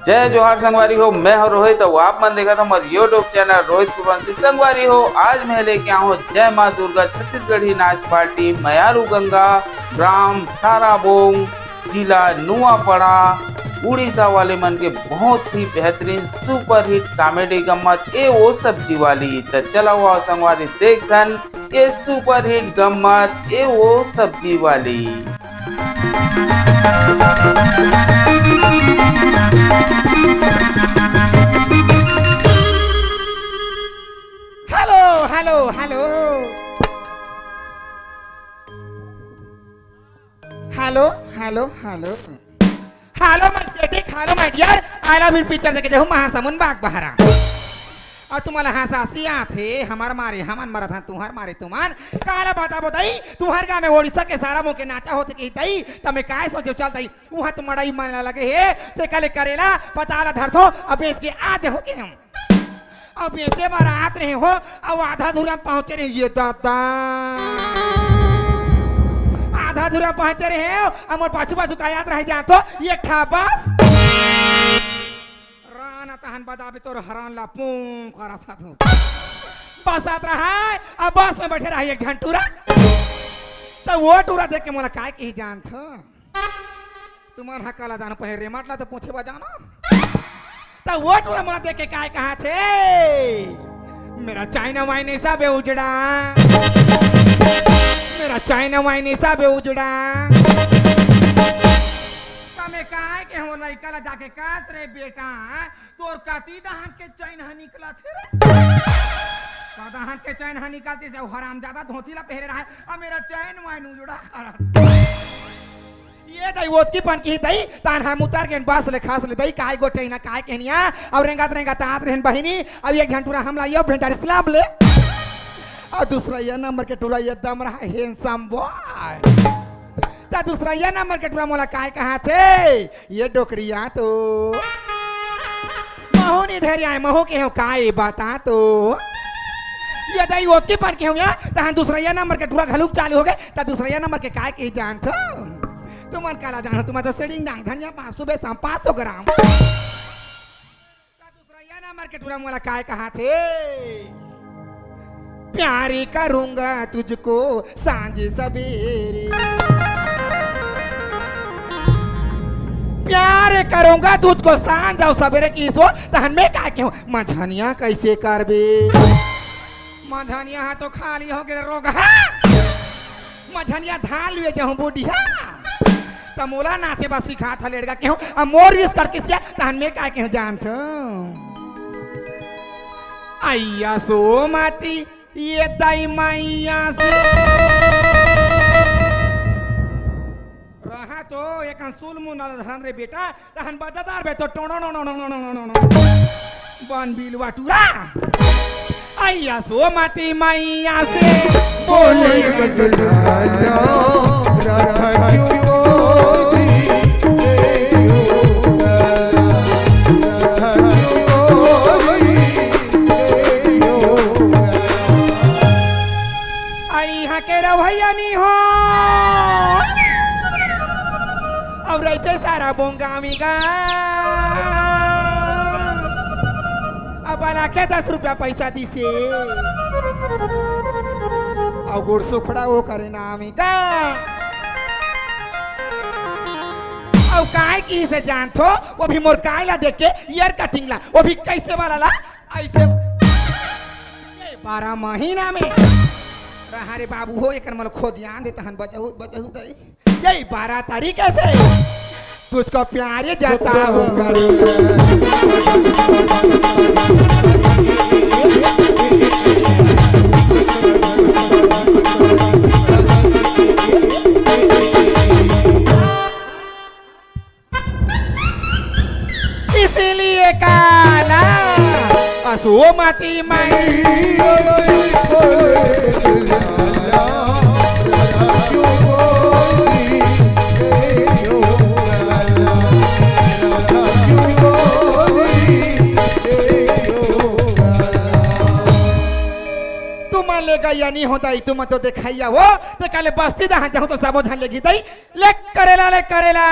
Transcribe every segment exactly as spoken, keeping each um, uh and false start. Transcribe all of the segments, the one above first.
जय जोहार संगवारी हो, मैं हूं रोहित, अउ आप मन देखत हव हमर YouTube चैनल रोहित कुलवंशी। संगवारी हो, आज मैं लेके आया हूं जय मां दुर्गा छत्तीसगढ़ी नाच पार्टी मयारू गंगा, ग्राम साराबोंग, जिला नुआपड़ा, उड़ीसा वाले मन के बहुत ही बेहतरीन सुपरहिट कॉमेडी गम्मत ए वो सब्जी वाली। त चला हुआ संगवारी देखथन ये सुपरहिट गम्मत ए वो सब्जी वाली। Hello, hello, hello. Hello, hello, hello. Hello, my static, hello, my dear, I love you picture देखे जाहू महासमुंद बाग बहरा। अउ तुम्हारा हंसासी आथे, हमर मारे हमन मरत हन, तुम्हर मारे तुमन। काला बता बताई, तुम्हर गांव में उड़ीसा के साराबोंग के नाचा होथे कहिथई, त मैं काय सोचे चलथई, उहां तो मड़ई मन ला लगे हे, ते कले करेला, पताल ला धरथों, अब बेच के आ जाहू के हम। अब बेचे बर आत रहे हो, अउ आधा धुरा पहुंचे रहे, ये दादा। आधा धुरा पहुंचे रहे हो, अउ मोर पाछू पाछू का याद रह जात हो, ये ठा बस। राना तहन बदाबे तोर हरान ला पूं करत हा तू। बस आत रहा है, अब बस में बैठे रहा एक झन टूरा। त वो टूरा देख के मोला काय कही जानत हो? तुमन हा काला जानो, पहले रेमट ला तो पूछे बा जानो। त वो टूरा मोला देख के काय कहाथे? मेरा चाइना वाइन ऐसा बे उजड़ा, मेरा चाइना वाइन ऐसा बे उजड़ा। त मैं काय के हो लइका ला जाके कहत रे बेटा, तोर कती दहन के चैन ह निकलत हे रे? का दहन के चैन ह निकलतिस, अउ हरामजादा धोती ला पहरे रहा है, अब मेरा चैन वाइन उजड़ा करत। ये दई ओतकी पन की दई, तान हम उतर गेन बस ले खस ले दई, काय गोटे ना काय कहनिया, अब रेंगत रेंगत आत रहन बहिनी, अब एक झन टूरा हमला यो भेंटारी स्लब ले, अउ दूसरा ये नंबर के टूरा ये दम रहा handsome boy। त दूसरा ये नंबर के टूरा मोला काय कहाथे, ये डोकरिया तो महू नी ढेरिया है, महू के हो काय बता तो। ये दई ओतकी पन के हो या, तहन दूसरा ये नंबर के टूरा घलुक चालू हो गए, त दूसरा ये नंबर के काय कही जानत हो? तुमन काला जानो, तुमन तो सेडिंग डांग धनिया पाँच सौ बे शाम पाँच सौ ग्राम। त दूसरा ये नंबर के टूरा मोला काय कहाथे? प्यार करूंगा तुझको सांझ सवेरे, प्यार करूंगा तुझको सांझ अउ सवेरे किहिस हो, तहन मैं काय कहूं, मझनिया कैसे करबे? मझनिया हा तो खाली हो गए रोग हा। मझनिया धान लुए जाहूं बुढ़िया। त मोला नाचे बा सिखात ह लेड़गा के हो, अब मोर रिस कर किसिया, तहन मैं काय के हो जानत हो? अइया सोमती, ये दाई मैया से। रहा तो एक सूल मुना धरन रे बेटा, तहन बजादार बे तो टोनो नो नो नो नो नो नो नो। बन बिलवा टूरा। अइया सोमती मैया से बोले। अइहा के रवैया नी हो। अब रहिथे साराबोंग गामी गा। अब वाला के दस रुपया पैसा दिसे। अउ गुड़ सुखड़ा वो करे नामी गा। अउ काय किहिसे जानत हो, वो भी मोर काय ला देख के, ईयर कटिंग ला, वो भी कैसे वाला ला, ऐसे। ए, बारह महीना में। रहा रे बाबू हो, एकर मन खोदियान दे तहन बजहू, बजहू दई। यही बारह तारीख से तुझको प्यार जताऊं करूं। इसीलिए काला असोमती माई। या नहीं होता, ई तुमन तो देखइया हो, ते काले बस्ती दहा जाहूं तो सबो झन लेगी दई, ले करेला, ले करेला।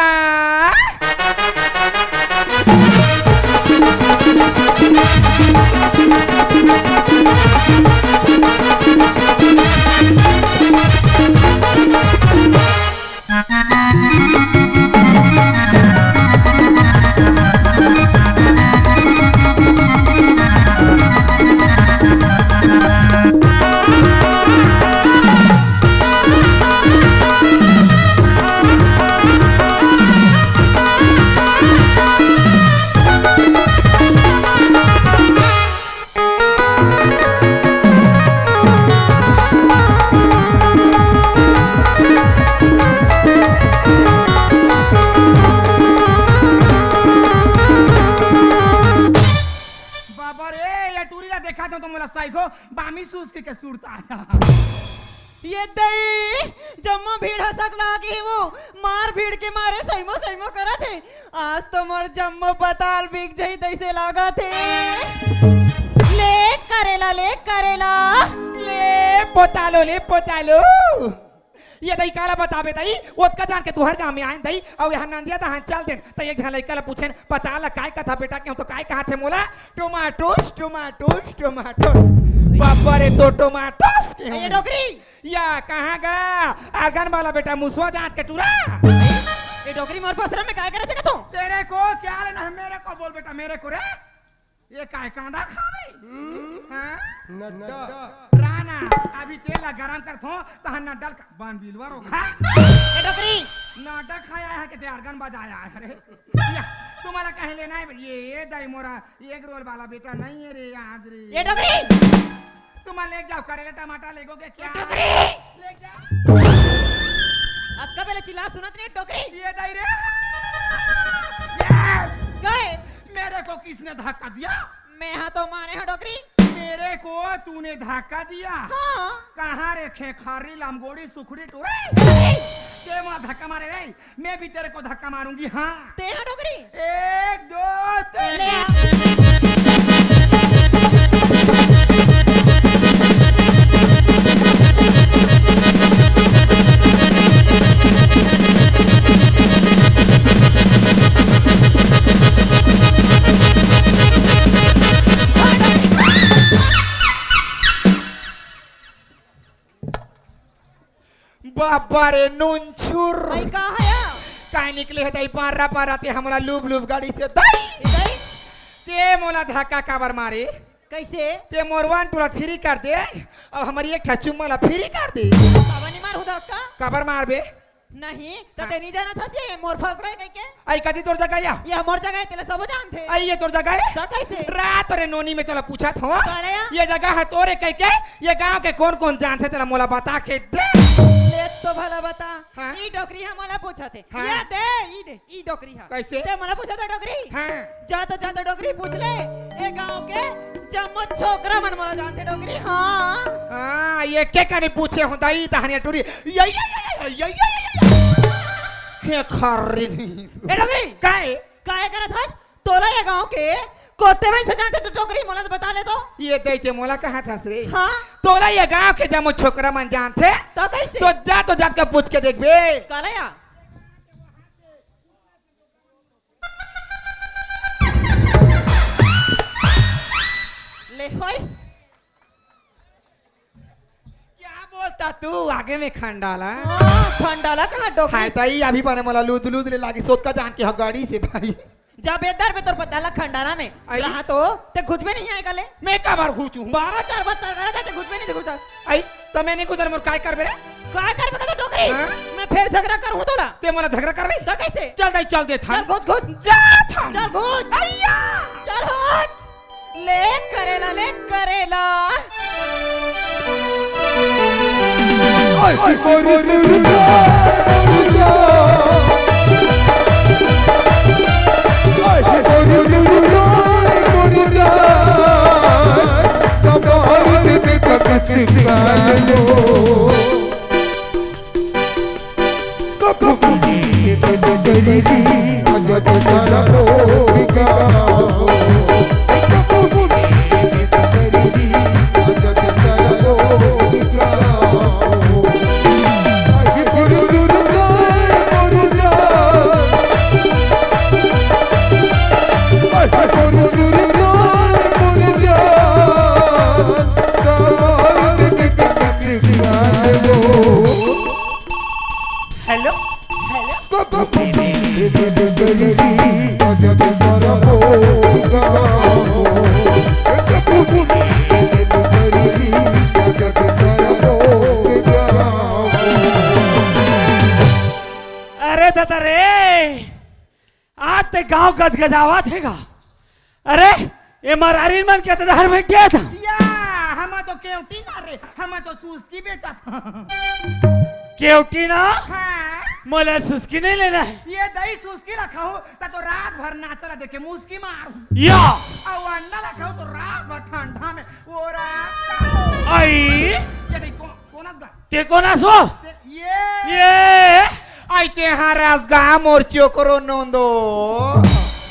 बाबा रे, ये टूरी ला देखा तो, तो मोला साइको बामी सूस के, के सुरता आ जा। ये दई, जम्मो भीड़ ह सकला गे हे वो, मार भीड़ के मारे सैमो सैमो करत हे। आज तो मोर जम्मो पताल बिक जही तइसे लागत हे। ले करेला, ले करेला। ले पोतालो, ले पोतालो। ये दई काला बताबे दई, ओतका जान के तुहर गांव में आएन दई, अउ यहाँ नंदिया दहान चल देन, त एक झन लइका ला पूछेन, पताल ला काय कथा बेटा, केहू तो काय कहाथे मोला, टोमाटोस, टोमाटोस, टोमाटोस। बाबा रे, तो टोमाटोस केहू। ए डोकरी। या कहाँ गा? आंगन वाला बेटा मुसवा जात के टूरा। ए डोकरी, मोर पसरा में काय करत हे गा तू? तेरे को क्या लेना है, मेरे को बोल बेटा, मेरे को रे। ये काय कांदा खावे? हाँ? नड्डा। राना, अभी तेल ला गरम करत हों, तहां नड्डा ल का बन बिलवा रोखा। ए डोकरी। नड्डा खाया है कि ते organ बजाया है रे? या, तुम्हारा कहे लेना है, ये, ये दई मोरा, ये एग रोल वाला बेटा नहीं है रे, आज रे। ए डोकरी। तुम ले जाओ, करेला टमाटर लेगोगे क्या? डोकरी! ले जाओ। अतका बेला चिल्ला सुनत नहीं, डोकरी। ये दई रे। ये! गए। मेरे को किसने धक्का दिया? मैं हा तो मारे हो, डोकरी। मेरे को तूने धक्का दिया? हाँ। कहाँ रे खेखरी, लमगोड़ी, सुखड़ी, टोरी? ते मोला धक्का मारे रे। मैं भी तेरे को धक्का मारूंगी, हाँ। ते हा डोकरी। एक, दो, तीन। ले आ। बाबा रे, नूनछुर। भाई, का है या? काय निकले है दई, पारा पारा ते हमला लूब लूब गाड़ी से दई। दई? ते मोला धक्का काबर मारे? कैसे? ते मोर one two ला three कर दे, अब हमर एक ठा चुम्मा ला free कर दे। बाबा नहीं मार हुदा का? काबर मारबे? नहीं, त हाँ। ते नहीं जानत हस ये मोर फसरा हे कहिके? आई कती तोर जगह या? ये मोर जगह हे, तेला सबो जानथे। आई ये तोर जगह हे? त कैसे? रात रे नोनी में तेला पूछत हों। काला या? ये जगह हे तोरे कहिके, ये गांव के कौन कौन जानथे तेला मोला बता के दे। ले तो भला बता। हाँ। ई डोकरी ह मोला पूछत हे। हाँ। ये दे, ई दे, ई डोकरी ह। कैसे? ते मोला पूछत हे डोकरी? हाँ। जा तो, जा तो डोकरी पूछ ले। ए गांव के जम्मो छोकरा मन मोला जानथे डोकरी। हाँ। हाँ, ये के कने पूछे हों दई तहनिया टूरी। ये, ये, ये। खेखरी नहीं। ए डोकरी। काय? काय करत हस? तोला ये गांव के कोते मन से जानथे तो डोकरी, मोला तो बता दे तो। ये दई ते मोला कहाथस रे? हाँ। तोला ये गांव के जम्मो छोकरा मन जानथे? तो कैसे? तो जा तो जात के पूछ के देखबे। काला या? ले होइस। क्या बोलता तू? आगे में खंडाला। हाँ, खंडाला कहाँ डोकरी? हाय ताई, अभी बने मोला लूद लूद ले लागी, सोत का जान के ह गाड़ी से भाई। जब इधर में तोर पता ला खंडाला में। आई? कहाँ तो ते घुसबे नहीं आएगा ले। मैं का बार घुसूं? बारह चार बार तर करे थे, घुसबे नहीं घुसा। आई, तो मैं नहीं घुसर, मोर काय करबे रे? काय करबे का तो डोकरी? हाँ? मैं फिर झगड़ा करूँ तोला। ते मोला झगड़ा करबे? तो कैसे? चल दाई, चल दे थान। चल घुस, घुस। जा थान। चल घुस। अइया। चल हट। ले करेला, ले करेला। अउ गजगजावत हे गा। अरे, ए मरारिन मन के त डहर में गे था। या, हम तो केवटी ना रे, हम तो सुस्की बेचत हन। केवटी ना? हाँ। मोला सुस्की नहीं लेना है। ये दही सुस्की रखा हो, त तो रात भर नाचला देखे मुस्की मारू। या। अउ अंडा रखा हो तो रात भर ठंडा में ओरा। आई। ये देख, कौन, कौन अस गा? ते कोन अस वो? ते, ये। ये। आई ते हा रस गा मोर चोकरो नोंदो।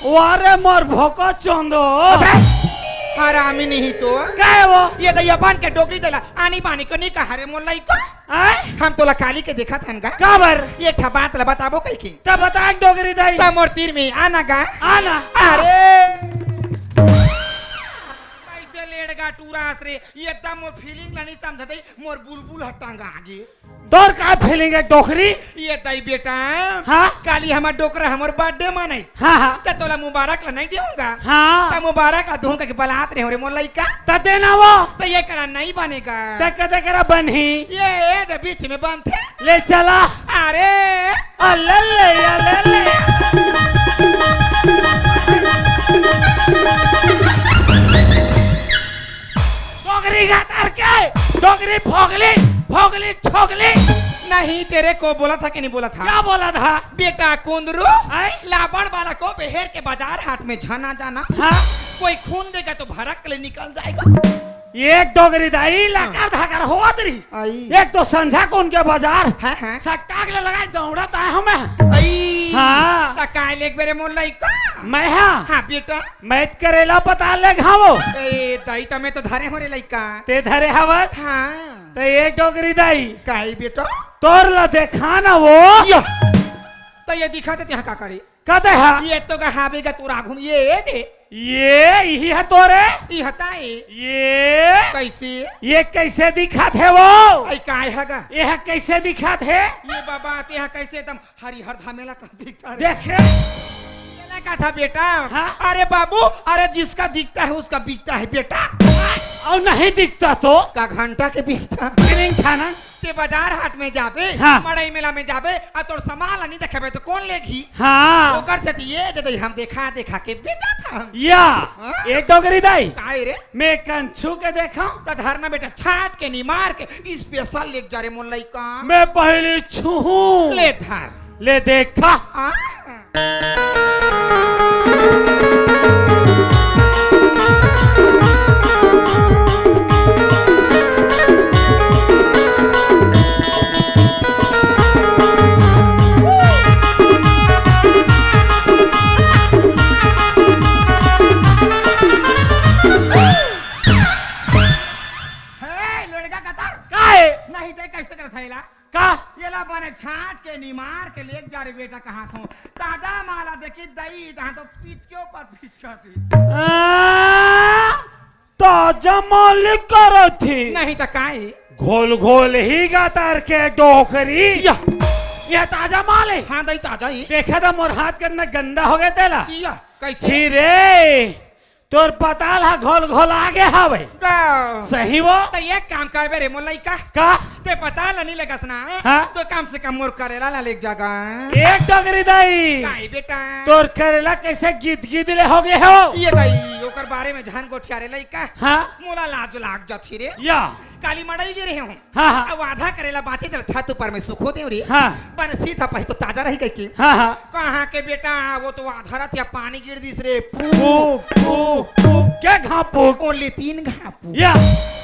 वारे मोर भोको चोंदो। अबे, हरामी नहीं तो। का हे वो? ये दई अपन के डोकरी तेला आनी बानी को नहीं कहा रे मोर लइका। आय? हम तोला काली के देखत हन गा। काबर? ये ठा बात ला बताबो कहिके। त बता डोकरी दई। त मोर तीर में आना गा। आना। अरे। कैसे लेड़गा टूरा अस रे, ये एकदम मोर feeling ला नहीं समझत हे, मोर बुलबुल ह टंगा गे। तोर का feeling हे डोकरी? ये दई बेटा, हाँ? काली हमर डोकरा हमर birthday मनाई। हाँ, हाँ। त तोला मुबारक ला नहीं देहूं गा। हाँ। त मुबारक ला दूहूं कहिके बलात रहे हो रे मोर लइका। त देना वो। त ये करा नहीं बनेगा। त कदे करा बनही? ये, ये दे बीच में बनथे। ले चला। अरे। अल्ले ले, अल्ले ले। डोकरी गतर के, डोकरी फोगली, फोगली छोगली। नहीं, तेरे को बोला था कि नहीं बोला था? क्या बोला था? बेटा कुंदरू, आय? लाबड़ वाला को बहेर के बाजार हाट में झन आ जाना। हाँ। कोई खून देगा तो भड़क ले निकल जाएगा। एक डोकरी दई लकर धकर होवत रहिस। आई। एक तो संझा कुन के बाजार, हाँ, हाँ। सट्टाक ले लगाए दौड़त आए हंव मैं। आई। हाँ। त काय लेगबे रे मोर लइका? मैं हा? हाँ बेटा। मैं त करेला पताल लेगहूं। ए, दई त मैं तो धरे हंव रे लइका। ते धरे हवस? हाँ। त एक डोकरी दई। काय बेटा? तोर ला देखा ना वो। या। त ये दिखा देते हैं का करे? कते हा? ये तो का हाबे गा तोर आघू में ये दे। ये इही ह तोरे? ई हताए। ये? कैसे? ये कैसे दिखत हे वो? आई काय ह गा? ये ह कैसे दिखत हे? ये बाबा, ते ह कैसे एकदम हरिहर धमेला का दिखता रे? देख रे। मेला का था बेटा? हाँ? अरे बाबू, अरे जिसका दिखता है उसका बिकता है बेटा। अउ नहीं दिखता तो? का घंटा के बिकता? किनिंग थाना। ते बाजार हाट में जाबे, हाँ। मड़ई मेला में जाबे, अउ तोर सामान ला नहीं देखेबे तो कोन लेगही? हाँ। ओकर सेती ये दे दई हम देखा देखा के बेचत हन। या, हाँ? ए डोकरी दई। काय रे? मैं कंचू के देखा। त धरना बेटा, छाट के निमार के special लेग जा रे मोर लइका। मैं पहली छूहूं। ले धर। ले देखा। आ? हे, लोड़गा कतर। काय? नहीं ते कैसे करत है ला? का? ये ला बने छाट के निमार के लेग जा रे बेटा कहाँ थो। ताजा माला देखी दई, तहाँ तो पीछ के ऊपर पीछ करती। आ, ताजा माल करत ही। नहीं त काई? घोल घोल ही गतर के डोकरी। या। ये ताजा माल हे। हाँ दई, ताजा ही। देखा त मोर हाथ कितना गंदा हो गया तेला। या, कैसे? छी रे, तोर पताल हा घोल घोल आगे हवे। गा। सही वो? त एक काम करबे रे मोर लइका। का? ते पताल नहीं लगस ना। हाँ? तो कम से कम मोर करेला ला लेग जा गा। एक डोकरी दई। काई बेटा? तोर करेला कैसे गिद गिद ले हो गए हो? ये दई, ओकर बारे में झन गोठिया रे लइका। हाँ? मोला लाज लाग जाथे रे। या। काली मड़ई गे रहे हंव। हाँ, हाँ। अब आधा करेला बांचे तेला छत ऊपर में सुखो देंव रे। हाँ। बने सीधा पही तो ताजा रही कहिके। हाँ, हाँ। कहाँ के बेटा, वो तो आधा रतिहा पानी गिर दिस रे। फूक, फूक, फूक, फूक। के घांप फूक? Only तीन घांप फूक। या।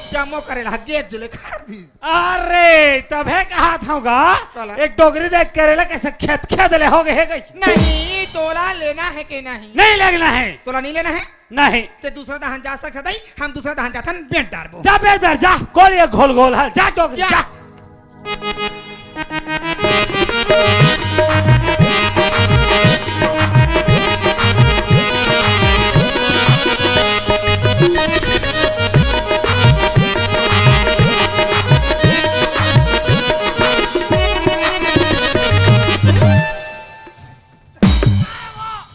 जम्मो करेला गेज ले खार दिस। अरे, तभे कहत हंव गा, काला? एक डोकरी दई करेला कैसे खेत खेत ले हो गए हे कहिके। नहीं, तोला लेना है कि नहीं? नहीं लेना है। तोला नहीं लेना है? नहीं। ते दूसरा दहन जा सकत हस, हम दूसरा दहन जाथन, बेंट डारबो। जा बेंट डार, जा। कोन ये घोल घोल हल, जा डोकरी, जा। जा।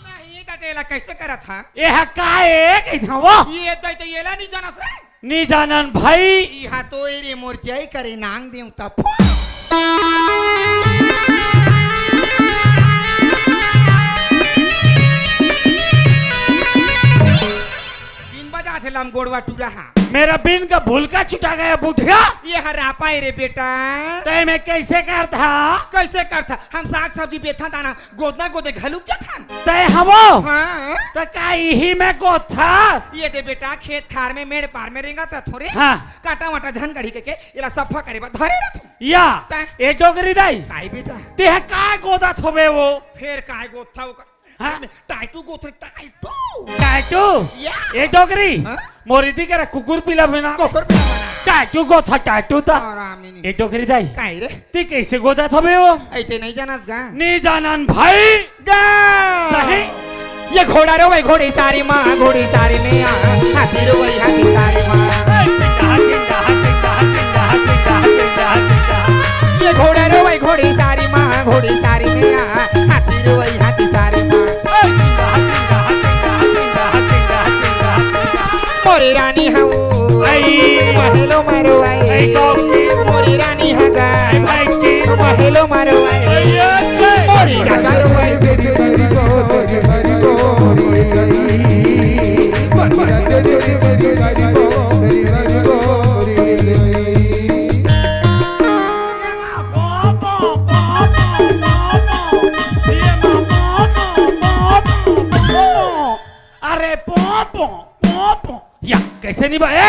नहीं, त तेला कैसे करत हा? एहा का ए कहिथंव वो? ये दई त एला नहीं जानस रे। नहीं जानन भाई। इहा तो ए रे मोर जय करे नांग देंव त। से लमगोड़वा टूरा हा। मेरा बीन का भुलका छुटा गया बुढ़िया। ये हरापा है रे बेटा। तय मैं कैसे करथा? कैसे करथा? हम साग सब्जी बेथा दाना गोदना गोदे घलू क्या थान? तय हवो। हाँ। त का इही में गोथस? ये दे बेटा, खेत खार में मेड़ पार में रेंगत रथो रे। हाँ। काटा वाटा झन गड़ी के, के एला सफा करे बर धरे रथो। या, तय? ए डोकरी दाई। काई बेटा? तेह काय गोदत होबे वो? फेर काय गोदथा ओकर? हाँ? टाइटू गोदथों, टाइटू। टाइटू? या। ए डोकरी, हाँ? मोरी दी करा कुकुर पीला बना। कुकुर पीला बना। टाइटू गोदथा, टाइटू ता। आराम नहीं। ए डोकरी दाई। काई रे? ती कैसे गोदत होबे वो? ऐते नहीं जानस गा? नहीं जानन भाई। गा। सही। ये घोड़ा रो भाई, घोड़ी तारी माँ, घोड़ी तारी में आ, हाथी रो भाई, हाथी तारी माँ। ए, चिंदा, चिंदा, चिंदा। ये घोड़ा रो भाई, घोड़ी तारी माँ, घोड़ी तारी में आ, हाथी रो भाई, हाथी तारी माँ। मोरी रानी हऊ, आई। महलो मारो आई। आई, कौन? मोरी रानी हगा, आई, भाई, की? महलो मारो आई। आई, आई, आई। मोरी राजा रो भाई। अरे पों, पों, पों, पों। या, कैसे नहीं बा-, ए! ये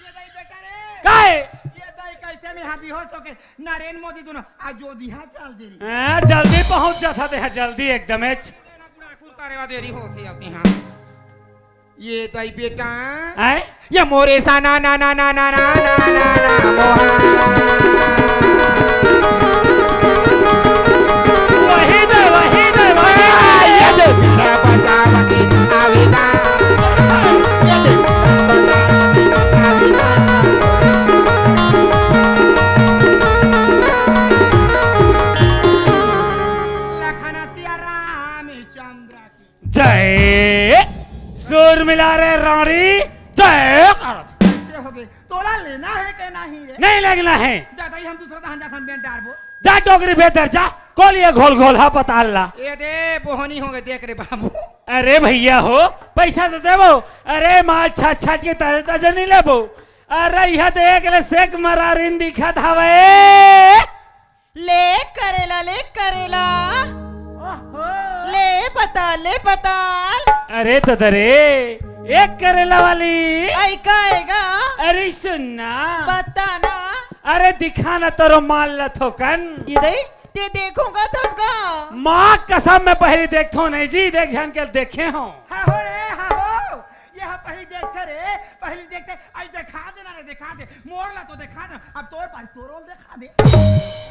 दाई बेटा रे। काय? ये दाई कैसे में हाँ बेहोश होके नरेंद्र मोदी दोनों आज जो दिहा चल दे रही। हाँ, जल्दी पहुंच जाता दे, हाँ, जल्दी एकदम एच। ना पूरा आखुर करे वा देरी होती अपनी हाँ। ये दाई बेटा। आए? ये मोरे सा ना ना ना ना ना ना ना ना ना मोहा। वही दे, वही दे, वही दे। ये दे बिना बचावती आवेदा। ये दे बिना बचावती आवेदा। लखन सिया रामचंद्र की। जय सुरमिला रे रानी, जय करत। कैसे हो गए? तोला लेना है के नहीं रे? नहीं लेना है। जा दाई, हम दूसरा दहान जाथन बेन डारबो। जा डोकरी बेदर जा, कोलिया घोल घोल हा पताल ला। ए दे, बोहनी हो गए, देख रे बाबू। अरे भैया हो, पैसा तो देबो। अरे माल छाट छाट के ताजा ताजा नहीं लेबो। अरे यह देख ले सेक मरारिन दिखत हवे। ले करेला, ले करेला। ओहो। ले पताल, ले पताल। अरे ददरे, एक करेला वाली। आई का आएगा? अरे सुन ना। बता ना। अरे दिखा ना तोरो माल ल थोकन। ये दे, ते देखोगा थस का? माँ कसम मैं पहली देखथो नहीं जी, देख झन के देखे हो। हाँ हो रे, हाँ हो। ये हा पहिली देखथे रे, पहिली देखथे। आई देखा दे ना रे, देखा दे। मोर ला तो देखा ना, अब तोर पारी तोर ओल देखा दे।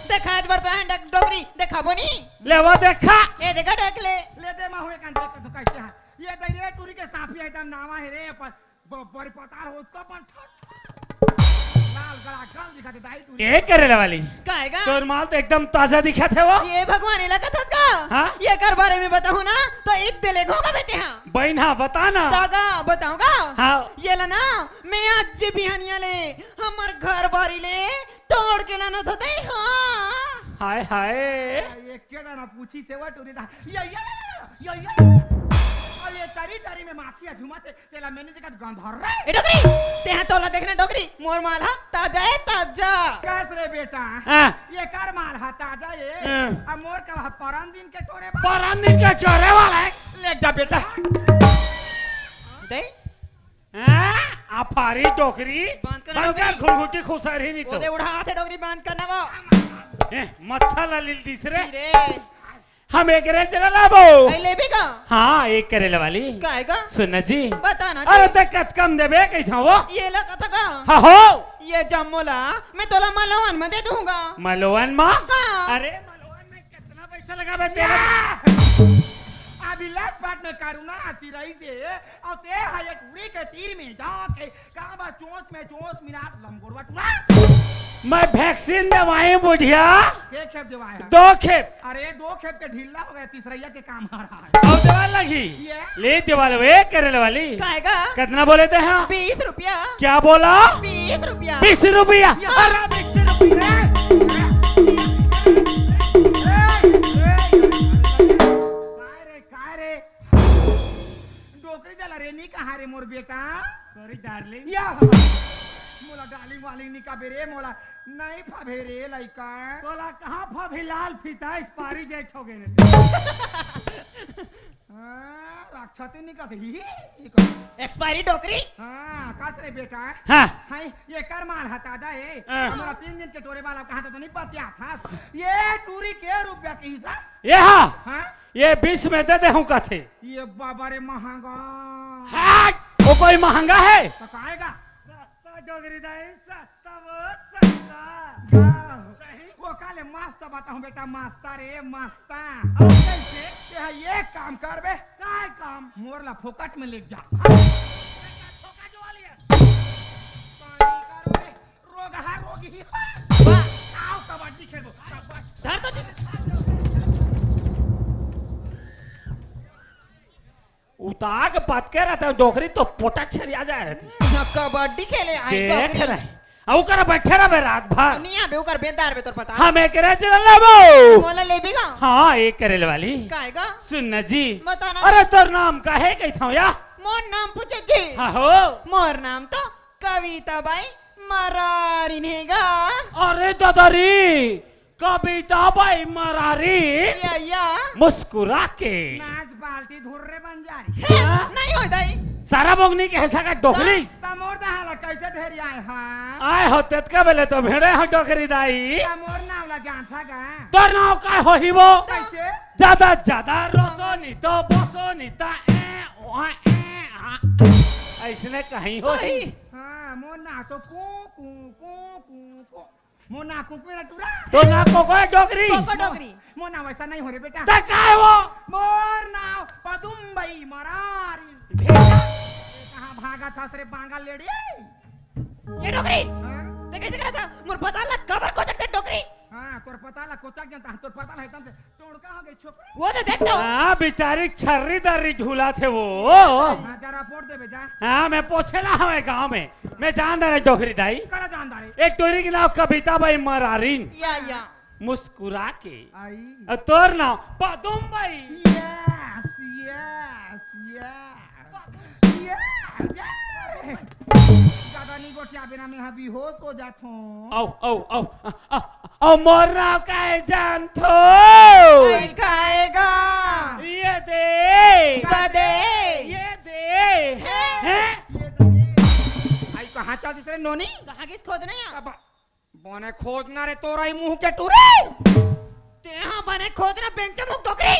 देखा आज बर तो है डक-, डोकरी, देखाबो नी। ले वो देखा। ए देखा डक ले। ले दे, मैं हुए कान देख तो कैसे है। ये दे रे टूरी के साफी एकदम नावा है रे, पर ब-, बड़ी पताल हो उसका बन ठट। लाल गला गल दिखा दे दाई टूरी। ए करेला वाली। काहेगा? तोर माल तो एकदम ताजा दिखत हे वो। ये भगवान, एला कथस का? हाँ? ये कर बारे में बताहूँ ना, तो एक दे ले घोगा बेटे हाँ। बहिन हाँ, बता ना। तागा, बताऊंगा? हाँ। ये ला ना, मैं आज जे बिहानिया ले, हमर घर बारी ले, तोड़ के लानो तो दे, हाँ। हाय, हाय। ये क्या दाना पूछी सेवा टूरी दा? ये, ये, ये, ये, ये। और ये तरी, तरी में माछी है, झुमा से, तेला मैंने देखा गंधर रे। ए डोकरी, तेहा तोला देखना डोकरी, मोर माल हा ताजा है, ताजा। कस रे बेटा? हाँ। ये कर माल हा ताजा ये। हाँ। अब मोर का वहाँ परन दिन के टोरे बा। परन दिन के टोरे वाला है। ले जा बेटा। दे। हाँ? आ फारी डोकरी। बंद कर बंद कर डोकरी। घुघुटी खुसर ही नहीं तो। ओदे उड़ा हाथ है डोकरी बंद करना वो। ए, मच्छा ला लील दिस रे। जी रे। हम एक रे चला लाबो। आई लेबे का? हाँ, एक करेला वाली। काहे का? सुन ना जी। बता ना अरे जी। ते कत कम देबे कही था वो? ये ला कथा का? हाँ हो। ये जम्मो ला मैं तोला मलोवन में दे दूंगा। मलोवन मा? हाँ। अरे मलोवन में कितना पैसा लगा बे तेरा? अभी लटपट में करूँ ना आती रही से और ते है ये टूरी के तीर में जाके का बा चोंच में चोंच मिला लमगोरवा टूरा। मैं वैक्सीन देवाई बुढ़िया। के खेप देवाया? दो खेप। अरे दो खेप के ढीला हो गया, तीसरैया के काम आ रहा है। अब देवाल लगी। ये? ले देवाल वे करेला वाली। काहेगा? कितना बोले थे हाँ? बीस रुपया। क्या बोला? बीस रुपया। बीस रुपया। या। अरे बीस रुपया। काय रे, काय रे? डोकरी दला रे, नी कहा रे मोर बेटा। Sorry darling. या मोला डार्लिंग वार्लिंग नी कबे रे, मोला नहीं फबे रे लइका। तोला कहाँ फबही, लाल फीता एक्सपायरी डेट हो गे ने। हाँ, रक्षा ते नी कथे ही। एक्सपायरी डोकरी। हाँ, कस रे बेटा। हाँ। हाय, ये कर माल हता दा ए। हाँ। हमरा तीन दिन के टोरे वाला कहा तो नहीं पतिया था। ये टूरी के रुपया के हिसाब। ये हाँ। हाँ? ये बीस में दे दे हूँ कथे। ये बाबा रे महंगा। हट! वो कोई महंगा है? तो काहेगा? सस्ता डोगरी दाई, सस्ता वो, सस्ता। वाह। सही। वो काले मस्त बताऊं बेटा, मस्ता रे, मस्ता। और कैसे? ये एक काम कर बे। काय काम? मोर ला फोकट में ले जा। बेटा, धोखा जो वाली है। पानी करो रे। रोगहा रोगी। वाह। आओ कबड्डी खेलबो। कबड्डी। धर तो जी। उताग पतके रहते हैं, डोकरी तो पोटा छरिया जाए रहती। ना कबड्डी खेले आए देख डोकरी। रहे। आ, ओकर बैठे रहबे रात भर। नहीं आबे, ओकर बेदार बे तोर पता। हम एकरे चल लेबो। मोला लेबे गा? हाँ, एक करे वाली। काहे गा? सुन न जी। बता ना। अरे, तोर नाम का है, कही था या? मोर नाम पूछे जी। हाँ हो। मोर नाम तो कविता बाई मरारिन हे गा। अरे दादा रे, कविता बाई मरारी। या, या। मुस्कुरा के। नाच बाल्टी धुर्रे बन जा रही। हे, हाँ? नहीं होय दाई। सारा बोगनी के हिस्सा का डोकरी। त, त मोर दहा ला कैसे ढेरी आए हा? आए हो तेतका बेले तो भेड़े हो डोकरी दाई। त मोर नाव ला जानथा गा? तोर नाव का होही वो? कैसे? ज्यादा, ज्यादा रोसो नी तो बोसो नी ता ए, ओ, ए, आ। ऐसने कहीं होही। हाँ, मोर नाव तो कू, कू, कू, कू, कू। मोर नाव कुकुर टूरा। तोर नाव कोको है डोकरी? कोको डोकरी। मोर नाव वैसा नहीं हो रे बेटा। त का है वो? मोर नाव पदुम्बई मरारी। भेजा। ये कहाँ भागा था रे बांगा लेड़ी? ये डोकरी। हाँ? ते कैसे करा था? मोर पता लग कबर कोचक ते डोकरी। हाँ, तोर पता लग कोचक जनता, तोर पता लग तम से। टोड़का हो गई छोकरी। वो तो देख तो। हाँ, बेचारी छर्री दर्री ढूला थे वो। हाँ, जरा पोट देबे जा। हाँ, मैं पोछे ला हवे गाँव में। मैं जान दे रहे डोकरी दाई। करा जान दे रहे? एक टोरी के नाव कविता बाई मरारिन। या, या। मुस्कुरा के। आई। अउ तोर नाव पदुम बाई। Yes, yes, yes। Yes, yes। ज्यादा नहीं गोठिया बिना मैं हा बेहोश हो जात हूँ। आओ, आओ, आओ। आ, आ, अउ मोर नाव काय जानथो? आई काएगा। ये दे। का दे? ये दे। हैं? हैं? ये दे। आई कहाँ चल दिस रे नोनी? कहाँ गिस खोजना या? अब बने खोजना रे तोरई मुंह के टूरी। तेहा बने खोजना बेंचा मुंह डोकरी।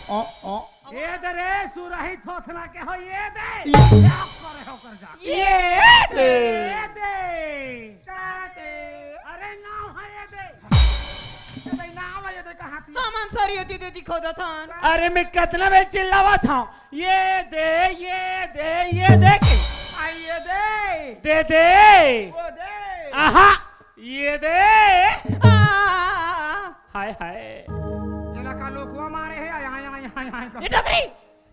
ओ, ओ। ये दे रे सुरही थोथना के हो ये दे। ये। क्या करे हो कर जा? ये दे। ये दे। का दे? अरे नाव है ये दे। ये दे, नाव है ये दे, कहाँ थी? हमन सरियती दे दिखो दथन। अरे मैं कतना बेर चिल्लावत हूँ, ये दे, ये दे, ये दे के। आ, ये दे। दे दे। वो दे। आहा, ये दे। आ। हाय, हाय। ये लका लोकुआ मारे है, आय, आय, आय, आय, आय। ये डोकरी।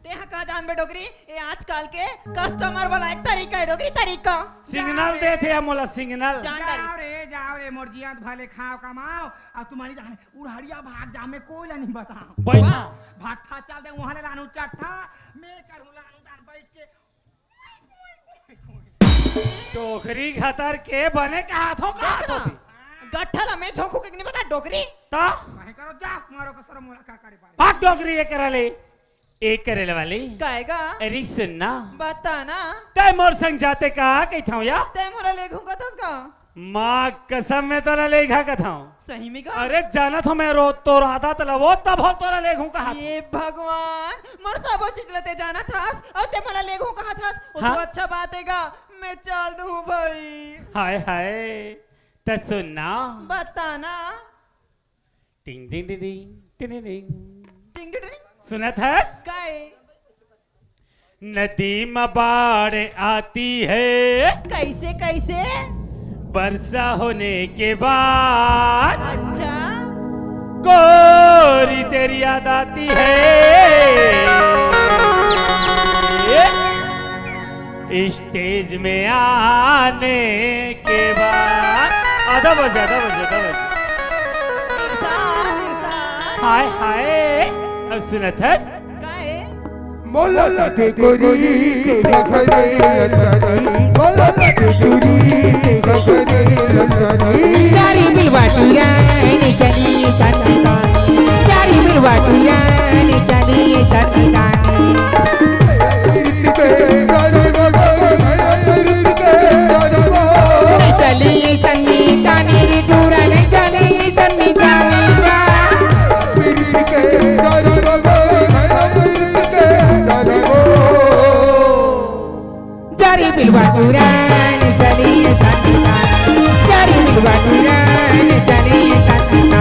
तेहा का जानबे डोकरी, ये आजकल के customer वाला एक तरीका है डोकरी, तरीका। Signal देथे या मोला signal। जान डारिस। जाओ रे, जाओ रे, मोर जियत भले खाओ कमाओ, अब तुम्हारी जाने उड़हरिया भाग जा, मैं कोई ला नहीं बताऊं। भाई। वाह। भट्ठा चल दे, वहां ले लानू चट्ठा, मैं करूं लानू दान बैठ के। टोकरी घतर के बने कहा थो, कहा देख थो ना, भी। गट्ठा ला मैं झोंकू के नहीं बता डोकरी। ता? कहीं करो जा, मारो कसर मोला का करे पारे। भाग डोकरी ये करा ले। ए करेल वाली। काएगा? अरे सुन ना। बता ना। तै मोर संग जाते का कहिथंव या? तै मोला लेघू कथस का? माँ कसम मैं तोला लेघा कथंव। सही में का? अरे जानत हंव मैं रोज तोर आदत ला वो तब हो तोला लेघू कहा। ये भगवान, मोर सबो चीज ला तै जानत हस, अउ तै मोला लेघू कहा थस, वो हाँ? तो अच्छा बात है गा, मैं चल दूं भाई। हाय हाय, तै सुन ना। बता ना। टिंग टिंग टिंग टिंग, टिंग टिंग टिंग। टिंग टिंग टिंग। सुनत हस? काय? नदी में बाढ़ आती है। कैसे, कैसे? वर्षा होने के बाद। अच्छा। गोरी तेरी याद आती है। Stage में आने के बाद। आधा बजे, आधा बजे, आधा बजे। इरफान, इरफान। हाय, हाय। अब सुनत हस? काय? मोला लागे गोरी के घघरी ललकारी, मोला लागे गोरी के घघरी ललकारी। चारी बिलवा टुरान चली संतानी, चारी बिलवा टुरान चली संतानी। चली संतानी रे टुरान चली संतानी। चारी बिलवा टुरान चली संतानी, चारी बिलवा टुरान चली संतानी।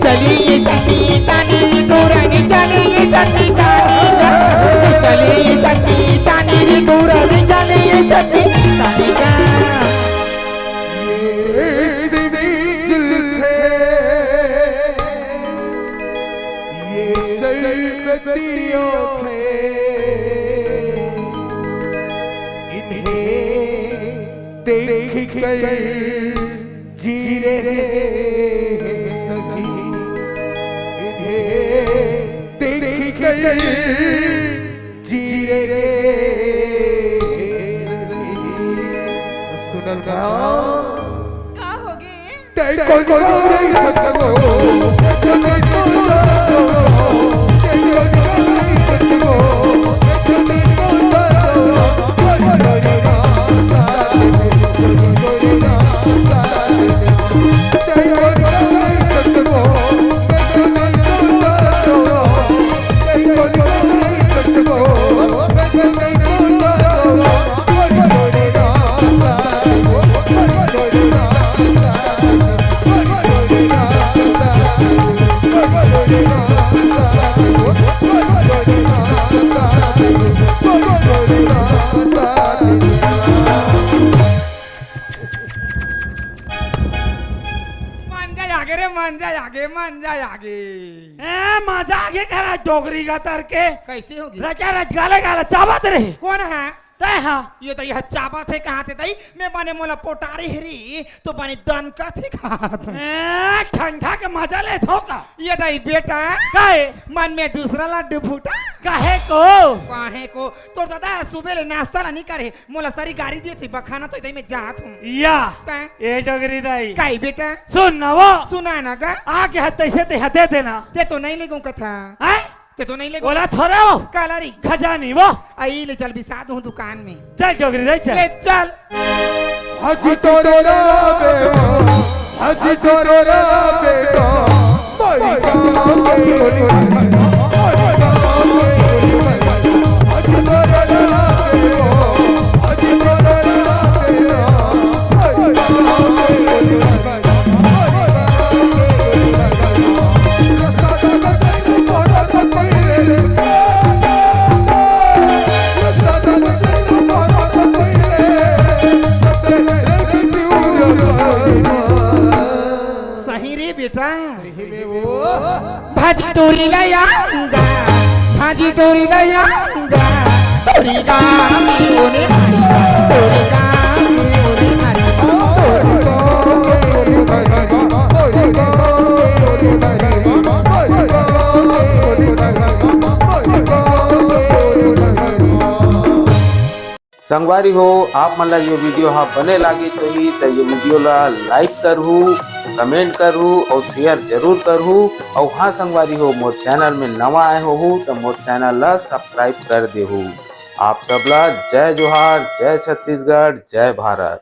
चली संतानी टुरान चली संतानी, चली संतानी टुरान चली संतानी। ये सिविल है, ये सरबतियों है, इन्हें देख कर जी रहे हैं सभी, इन्हें देख कर जी रहे हैं सभी। सुनल का? का होगे? मंजा आगे रे, मंजा आगे, मंजा आगे। ए, मजा आगे करा डोगरी का तर के। कैसे होगी? रचा रच गाले गाला चाबत रहे। कोन हे? तैं हा। ये तो यह चाबत हे कहाँ थे तई? मैं बने मोला पोटारी हरी, तो बने दन का थे कहाँ थे? ए, ठंडा के मजा ले थो का? ये दाई बेटा। काहे? मन में दूसरा लड्डू फूटा। काहे को? काहे को? तोर दादा सुबह ले नाश्ता ला नहीं करे। मोला सरी गारी दिए थे, बखाना तो इधर मैं जात हूँ। या। तैं? ए डोगरी दाई। काई बेटा? सुन ना वो। सुना ना गा? आके हाथ तैसे ते हाथे देना। ते तो नहीं लेगो कथा। हैं? ते तो नहीं लेगो। बोला थोड़ा हो। काला री। खजानी वो। आई ले चल बिसा दूँ दुकान में। चल डोगरी दाई चल। ले चल। हजी तोरे ला बेटा, हजी तोरे ला बेटा, सही रे बेटा। भाजी टोरी ला आऊंगा, भाजी टोरी ला आऊंगा, टोरी ला आऊंगा, टोरी ला आऊंगा। संगवारी हो, आप मन ला ये video हा बने लागिस होही त ये video ला like करहू, comment करहू अउ share जरूर करहू। अउ हाँ संगवारी हो, मोर channel में नवा आए होहू त मोर channel ला subscribe कर देहू। आप सब ला जय जोहार, जय छत्तीसगढ़, जय भारत।